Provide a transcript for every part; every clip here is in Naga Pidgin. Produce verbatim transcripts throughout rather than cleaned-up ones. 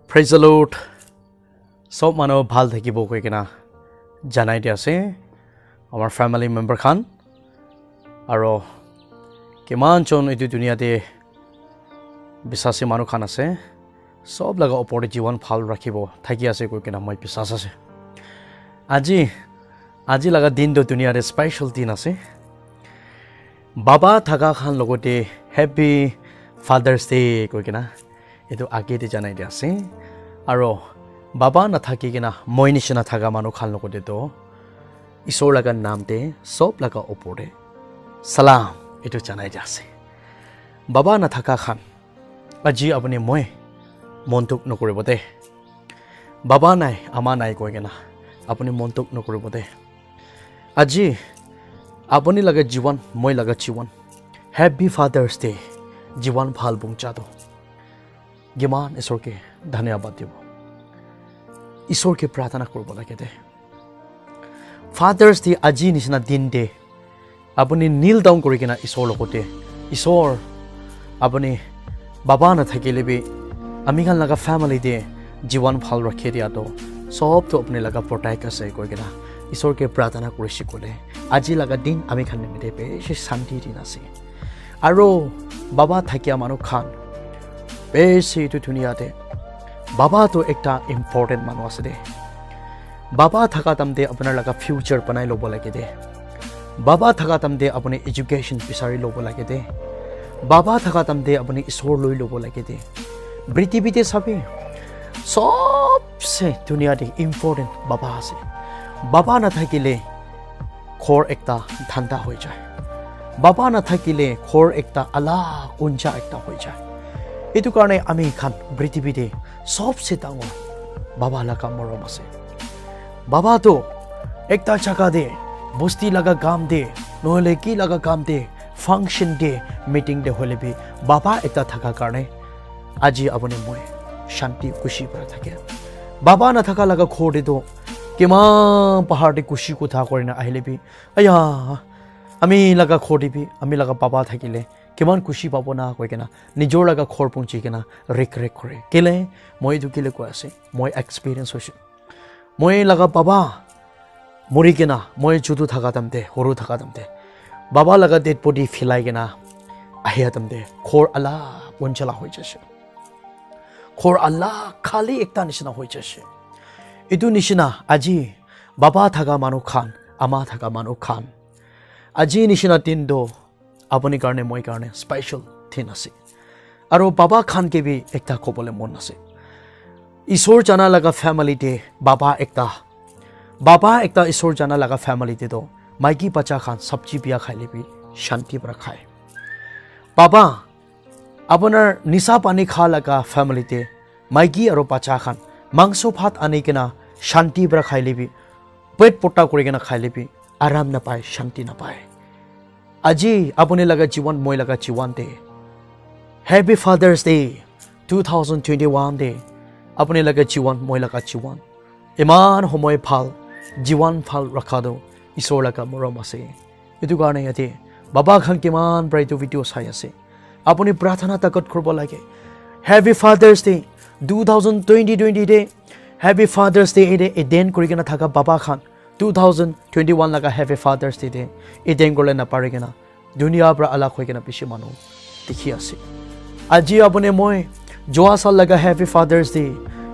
Praise the Lord. Sob manu bhal thakibo koi kena janai di ase. Amar family member khan. Aro kiman jon etu dunia te bisasi manu khan ase. Sob laga opor te jiwan bhal rakhibo thaki ase koi kena moi bisas ase. Aji, aji laga din to dunia te special din ase. Baba thaka khan logote Happy Father's Day koi kena etu age te janai di ase. Aro baba nathaki kena moi nishina thaka manu khan logote to Isor laga naam te sob laga opor te salam etu janai di ase. Baba nathaka khan aji apuni moi mon dukh nokuribo de. Baba nai, ama nai koi kena apuni mon dukh nokuribo de. Aji apuni laga jiwan, moi laga jiwan. Happy Father's Day. Jiwan bhal bungcha to. Kiman Isor ke dhanyabad dibo. Isor ke prarthana koribo lage de. Father's Day aji nishina din de apuni kneel down kori kena Isor logote, "Isor, apuni baba nathakile bi ami khan laga family de jiwan bhal rakhi dia to, sob to apuni laga protect ase," koi kena Isor ke prarthana kori shikole, aji laga din ami khan nimite bishi shanti din ase. Aro baba thakia manu khan bishi etu dunia te baba to ekta important manu ase de. Baba thaka time te apuni laga future banai lobo lage de. Baba thaka time te apuni education bisari lobo lage de. Baba thaka time te apuni Isor loi lobo lage de. Prithibi te sabi, sobse dunia te important baba ase. Baba nathakile ghor ekta dhanda hoi jai. Baba nathakile ghor ekta alag uncha ekta hoi jai. Etu karne ami khan prithibi te sobse dangor baba laga morom ase. Baba to ekta jaga te, bosti laga kam te, nohole ki laga kam te, function te, meeting te hoile bi baba ekta thaka karne aji apuni moi shanti khushi para thake. Baba nathaka laga ghor te to kiman bahar te khushi kotha kori na ahile bi, "Aya, ami laga ghor te bi ami laga baba thakile kiman khushi pabo na," koi kena nijor laga ghor punchi kena rek rek kore. Kile? Moi etu kile koi ase, moi experience hoise. Moi laga baba mori kena, moi chutu thaka time te, horu thaka time te, baba laga dead body philai kena ahia time te, ghor alag unjala hoi jaise. Ghor alag khali ekta nishina hoi jaise. Etu nishina aji baba thaka manu khan, ama thaka manu khan, aji nishina din to apuni karne, moi karne special din ase. Aro baba khan ke bi ekta kobole mon ase. Isor jana laga family te baba ekta, baba ekta Isor jana laga family te to maiki bacha khan sabji biya khaile bi shanti para khai. Baba, apunar nisa pani kha laga family te maiki aro bacha khan mangso bhat ani kena shanti para khaile bi, pet pota kuri kena khaile bi, aram napai, shanti napai. Aji apuni laga jiwan, moi laga jiwan te, Happy Father's Day two thousand twenty-one te, apuni laga jiwan, moi laga jiwan, iman homoi bhal, jiwan bhal rakha to Isor laga morom ase. Etu karne yate baba khan kiman para etu video sai ase. Apuni prarthana takat koribo lage. Happy Father's Day two thousand twenty twenty te, Happy Father's Day ete attend kori kena thaka baba khan, two thousand twenty-one laga Happy Father's Day te attend korle napari kena dunia para alag hoi kena bishi manu dikhi ase. Aji apuni moi joa sal laga Happy Father's Day,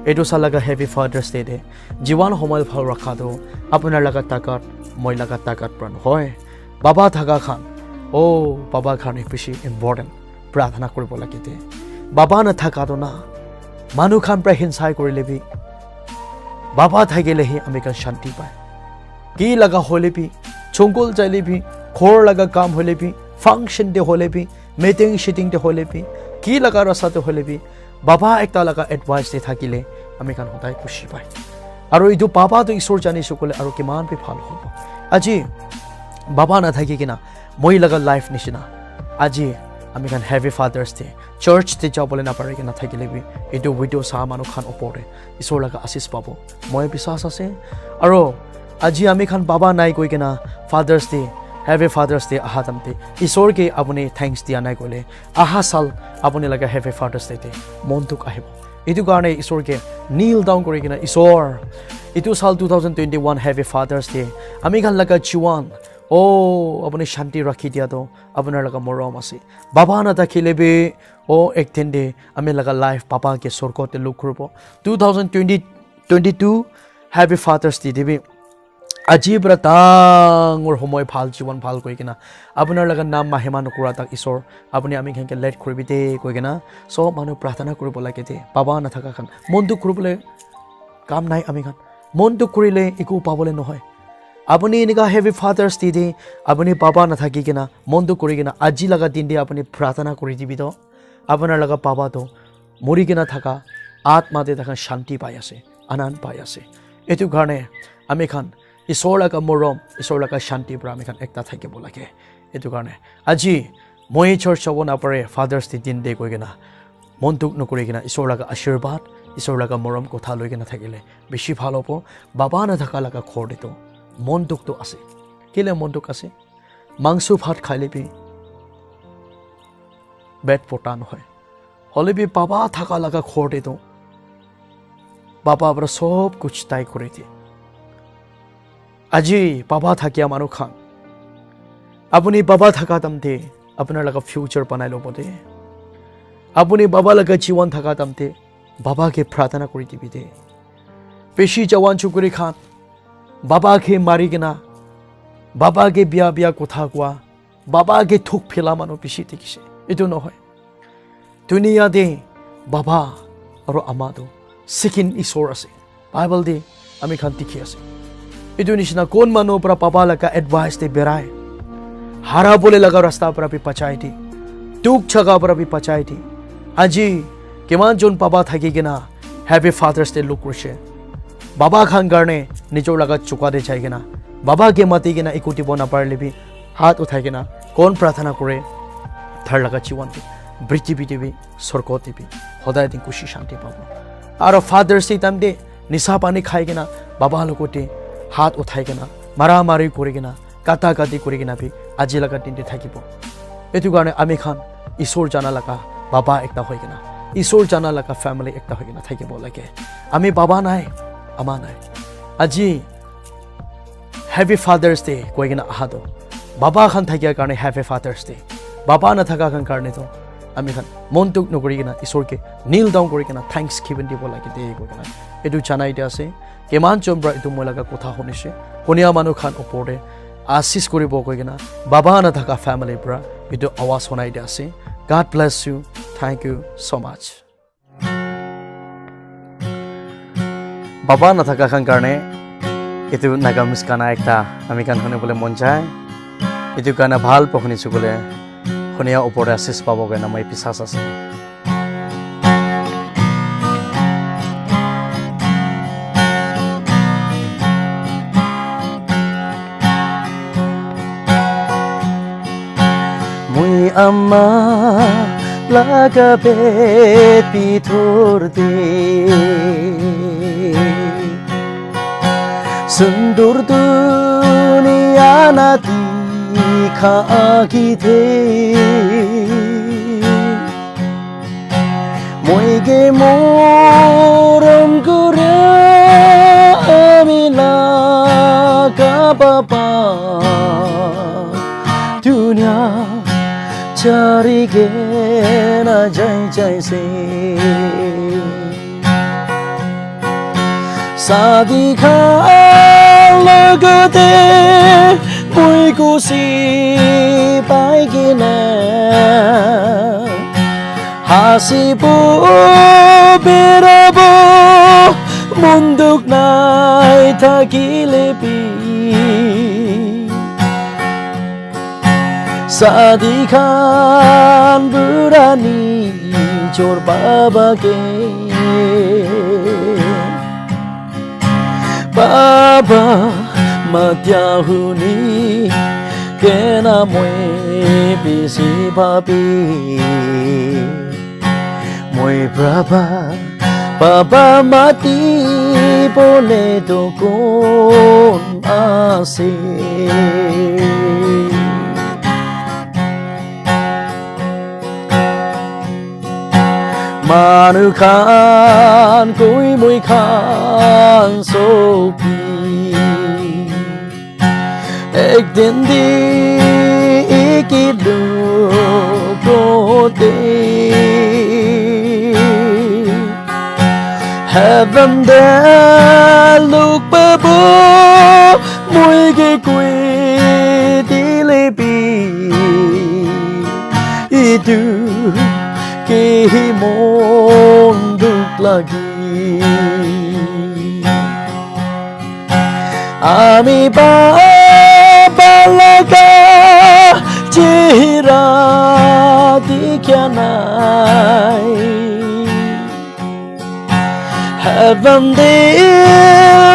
etu sal laga Happy Father's Day te jiwan homoi bhal rakha to apunar laga takat, moi laga takat para nohoi. Baba thaka khan, oh, baba khan bishi important. Prarthana koribo lage de. Baba nathaka to na, manu khan para hinsai korile bi, baba thakile hi ami khan shanti pai. Ki laga hoile bi, chungkol jaile bi, ghor laga kam hoile bi, function te hoile bi, meeting shitting te hoile bi, ki laga rasta te hoile bi, baba ekta laga advice te thakile ami khan hodai khushi pai. Aro etu baba to Isor jani shukule aro kiman bi bhal hobo. Aji baba nathaki kena moi laga life nishina, aji ami khan Happy Father's Day, church te jabole napari kena thakile bi, etu video sa manu khan opor te Isor laga asis pabo, moi biswas ase. Aro aji ami khan baba nai koi kena Father's Day, Happy Father's Day aha time te Isor ke apuni thanks dia nai koile, aha sal apuni laga Happy Father's Day te mon dukh ahibo. Etu karne Isor ke kneel down kuri kena, "Isor, etu sal two thousand twenty-one Happy Father's Day. Ami khan laga jiwan, oh, apuni shanti rakhi dia to, apunar laga morom ase. Baba na thakile bi, oh, ek din de ami laga life Baba ke sorgo te look kuribo." Two thousand twenty, twenty-two Happy Father's Day de bi aji pra dangor homoy bhal, jiwan bhal koi kena, apunar laga nam mahima nokura tak Isor, apuni ami khan ke let kuribi de koi kena, sob manu prarthana kuribo lage de. Baba na thaka khan mon dukh kuribole kam nai ami khan. Mon dukh kurile eku pabole nohoi. Apuni enika Happy Father's Day de, apuni baba na thaki kena, mon dukh kuri kena, aji laga din de apuni prarthana kuri dibi to, apunar laga baba to muri kena thaka atma te takhan shanti pai ase, anand pai ase. Etu karne ami khan Isor laga morom, Isor laga shanti pra ami khan ekta thakibo lage. Etu karne aji moi church jabo napare, Father's Day din de koi kena, mon dukh nokuri kena, Isor laga ashirwad, Isor laga morom kotha loi kena thakile bishi bhal hobo. Baba na thaka laga ghor de to mon dukh to ase. Kile mon dukh ase? Mangso bhat khaile bi bet pota nohoi. Hole bi baba thaka laga ghor de to baba pra sob kuch tai kore de. Aji baba thakia manu khan, apuni baba thaka time te apunar laga future banai lobo de. Apuni baba laga jiwan thaka time te baba ke prarthana kuri dibi de. Bishi jawan chukuri khan baba ke mari kena, baba ke bia bia kotha koa, baba ke thuk phela manu bishi dikhise. Etu nohoi. Dunia de baba aro ama tu second Isor ase. Bible de ami khan dikhi ase. Etu nishina kon manu pra baba laga advice de berai, hara bole laga rasta pra bi bachai de, dukh jaga pra bi bachai de. Aji kiman jon baba thaki kena Happy Father's Day look kurise. Baba khan karne nijor laga chuka de jai kena, baba ke mati kena eku dibo naparile bi, hat uthai kena kon prarthana kore, thar laga jiwan te, prithibi te bi, sorgo te bi, hodai din kushi shanti pabo. Aro Father's Day time te nisa pani khai kena baba logote hat uthai kena, mara mari kuri kena, kata kati kuri kena bi aji laga din te thakibo. Etu karne ami khan Isor jana laga baba ekta hoi kena, Isor jana laga family ekta hoi kena thakibo lage. Ami baba nai, ama nai. Aji Happy Father's Day koi kena aha to, baba khan thakia karne Happy Father's Day. Baba na thaka khan karne to ami khan mon dukh nokuri kena Isor ke kneel down kuri kena thanksgiving dibo lage de koi kena etu janai de ase. Kiman jon pra etu moi laga kotha hunise, hunia manu khan upor te asis kuribo koi kena baba na thaka family pra etu awaz hunai de ase. God bless you. Thank you so much. Baba na thaka khan karne etu Nagamese gana ekta ami khan huni bole mon jai. Etu gana bhal pa huni su bole hunia upor te asis pabo koi na moi biswas ase. Moi ama laga pet bithor te sundur duniya na dikha agi the. Moi ke morom kura ami laga papa, dunia chari kena jai jai se. Sadi khan logote moi khushi pai kena hasibo berabo mon dukh nai thakile bi. Sadi khan purani chor baba ke baba matia huni kena moi bisi bhabi. Moi baba, baba mati bole to kon ase? Manu khan koi moi khan sob bi ek din te ek hi log hote heaven te log pabo. Moi ke koi dile bi etu ke hi mon dukh lage. Ami baba laga chehra dikhya nai. Heaven te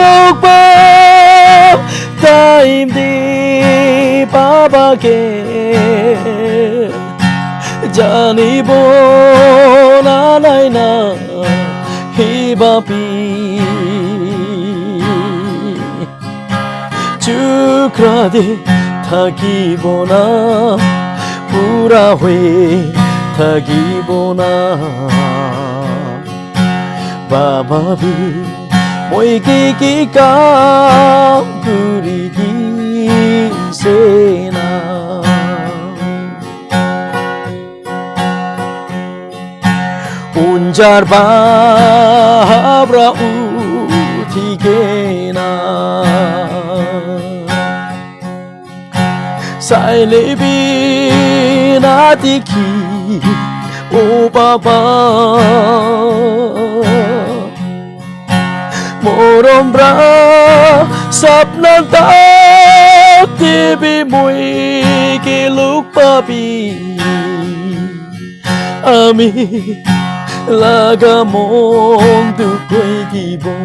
log pa time te baba ke janibo na nai na hi bapi. Chukra de thakibo na, pura hoi thakibo na. Baba bi moi ke ki kam kuri dise na. Unjar bhabra uthi kena saile bi na dikhi, o baba. Morom pra sapna tak te bi moi ke log pabi. Ami laga mon dukh hoi dibo.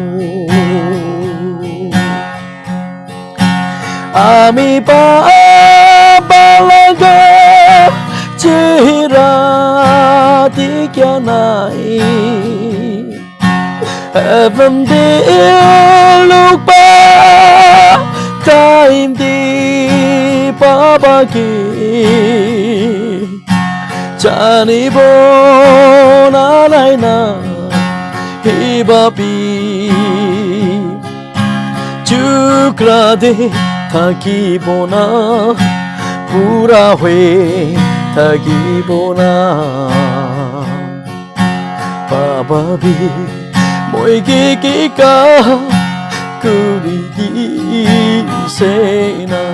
Ami baba laga chehra dikhya nai. Heaven te log pa time te baba ke janibo na nai na hi bapi. Chukra de thakibo na, pura hoi thakibo na. Baba bi moi ke ki kam kuri dise na.